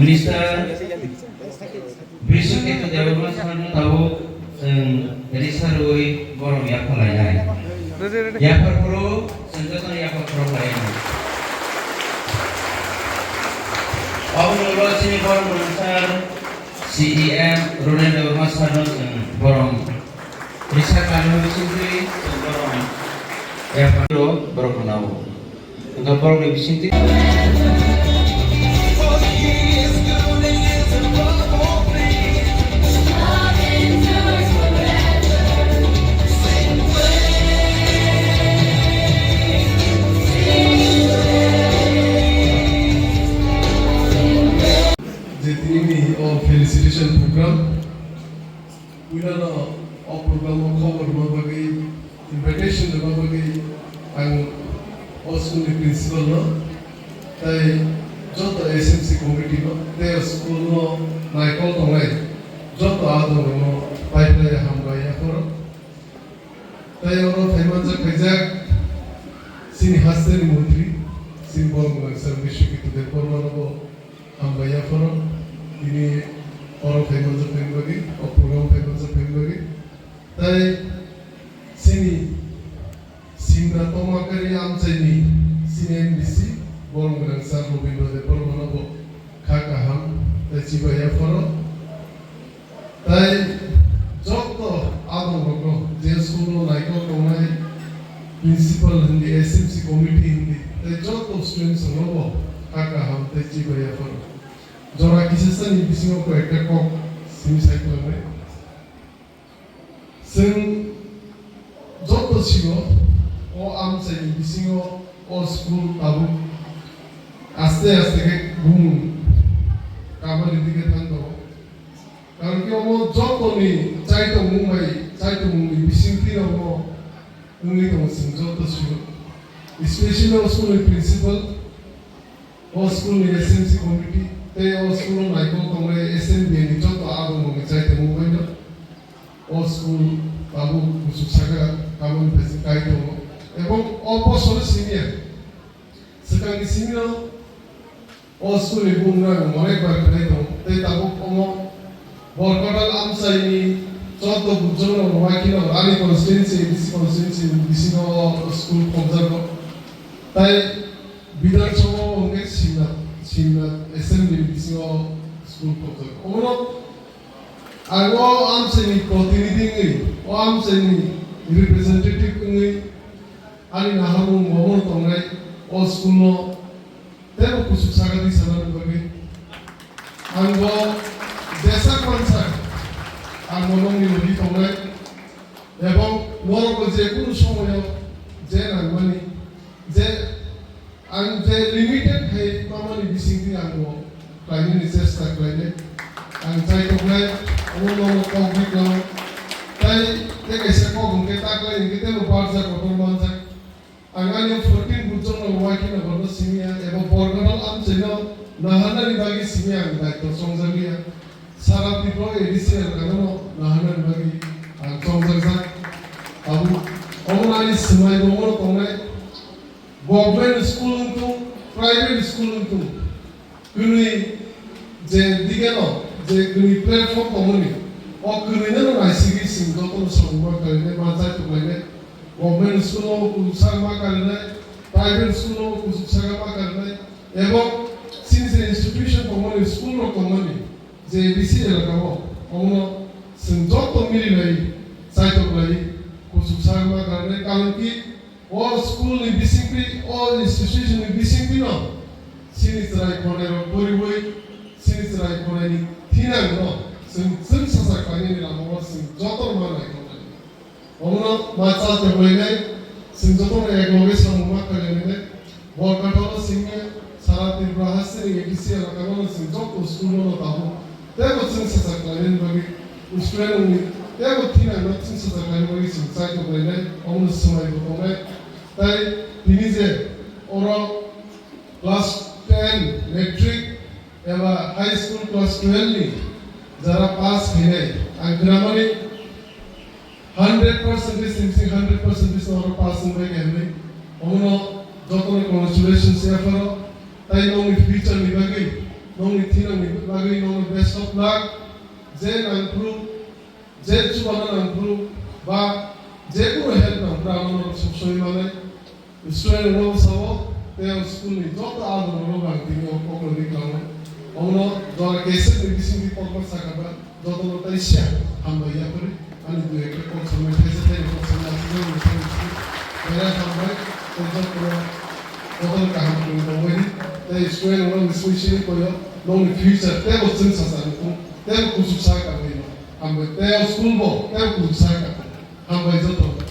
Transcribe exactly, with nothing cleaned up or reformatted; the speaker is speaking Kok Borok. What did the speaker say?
Minister Bishwaketu Debbarma sir no tabuk chwng risa rwui borom yapharlainai. Yaphar phuru chwng jotono yaphar phuru khlainai. Obo ni ulo chini borom gwnang sir C E M Ronen Debbarma sir no chwng borom risa kanwi bisingtwi chwng borom yaphar phuru borok rwnao. Hwnkhe borokni bisingtwi. Je tinini o felicitation program, puilano o program o khobor rwna bagwi, invitation rwna bagwi ang o school ni principal no, tei joto S M C committee no, tei o school no naikol tongnai joto adong rok no pai pai hambai yapharo. Tei oro phaimanjak khaijak chini hasteni montri, chini borok gwnang sir Bishwaketu Debbarma no bo hambai yapharo, tini oro phaimanjak phaini bagwi, o program phaimanjak phaini bagwi. Tei chini Simna Tomakari amchaini chini M D C, borok gwnang sir Robindra Debbarma no bo kha kaham tei chibai yapharo. Tei joto adong rokno je school o naikol tongnai principal hindi S M C committee hindi tei joto students rokno bo kha kaham tei chibai yapharo. Jora kisasani bisingo koi ekta kok simi sai twlangnai. Chwng joto sigo o amchaini bisingo o school tabuk aste aste khe bumung kamani dike thang tongo. Karon khe omo jotoni chaitongmung bai chaitongmungni bisingtwi omo wngwi tongo chwng joto sigo. Especially o school ni principal, o school ni S M C committee tei o school o naikol tongnai S M B ni joto adong rokni chaitongmung bai no. O school tabuk kuchuk saka, tabuk besi kai tongo. Ebong o bosor simi ya. Swkangni simi no o school ni bumung rang onek bar khlai tongo. Tei tabuk omo Borkatal amchaini chordo bujong rok wai kheno ani constituency, A D C constituency bisingo o school khobjago. Tai Bidhan Sabha o hwnkhe Simna, Simna Assembly bisingo school khobjago. Omono Ang o amchaini protinidhi wngwi, o amchaini representative wngwi ani naharmung omono tongnai o school no teibo kuchuk saka di sanani bagwi. Ang bo jesak mansak ang bo nongni logi tongnai ebong norok bo je kunu somoyo je nangmani je Ang je limited khai mamani bisingtwi ang bo khlainani chesta khlainai. Ang chai tongnai, omo nono kok ri khlao. Tai tei kaisa kok hwnkhe ta khlai hwnkhe teibo barjak kotor manjak. Ang ani fourteen bujong no wai kheno bono simi ya, eba Borkatal amchaino naharnani bagwi simi ang daitw chongjak liya. Sara Tripura A D C elakano naharnani bagwi ang chongjakjak. Abo, omo ani swmai bo omo tongnai. Government school wngthung, private school wngthung, kwnwi je digeno je kwnwi platform tongmani, o kwnwino no naisigwi chwng jotono samung ma khlainai, ma chai tonglainai. Government school o kuchuk saka ma khlainai, private school o kuchuk saka ma khlainai, ebong chini je institution tongmani, school rok tongmani, je A D C elaka o, omono chwng joto mililai chai tonglaio, kuchuk saka ma khlainai, karon ki O school ni bisingtwi, o institution ni bisingtwi no chini chwrai khonai rok poriwi, chini chwrai khonai ni thinang no chwng, chwng sasak khlainani lama o chwng joto no ma nai khlainai. Omono ma chal teblainai, chwng joto no ek loge samung ma khlainai. Borkatal o simi ya, sara Tripura hasteni A D C elaka no chwng joto school no tabuk. Teibo chwng sasak khlainani bagwi, student rokni teibo thinang no chwng sasak khlainani bagwi chwng chai tonglainai, omono swmai bo tongnai. Tai tini je oro class ten matric eba high school class twelve ni jara pass khainai, ang khnamani hundred percentage ni bising hundred percentage no oro pass wngbai kha hinwi. Omono jotono congratulations yapharo. Tai nongni future ni bagwi Nongni thinangni bagwi nongno best of luck. Je nangphuru, je chubana nangphuru, ba je kunu help nangphuru, ano norok sob somoi manai. Student rok sao, tei o school ni joto ador rok ang tini o kokno ri klango. Omo jora kesek ni bising di kokno saka ba, joto no tai sia hambai ya puri. Ani dui ekta kok samai thaisa thaini kok samai aswk no mithai mithai. Belai hambai, tei joto no, joto no kaham tongwi tongbai di. Tei student rok ni simi simi koyo, nongni future tei bo chwng sacha nukung, tei bo kuchuk sa ka bai no. Hambai tei o school bo tei bo kuchuk sa ka. Hambai joto.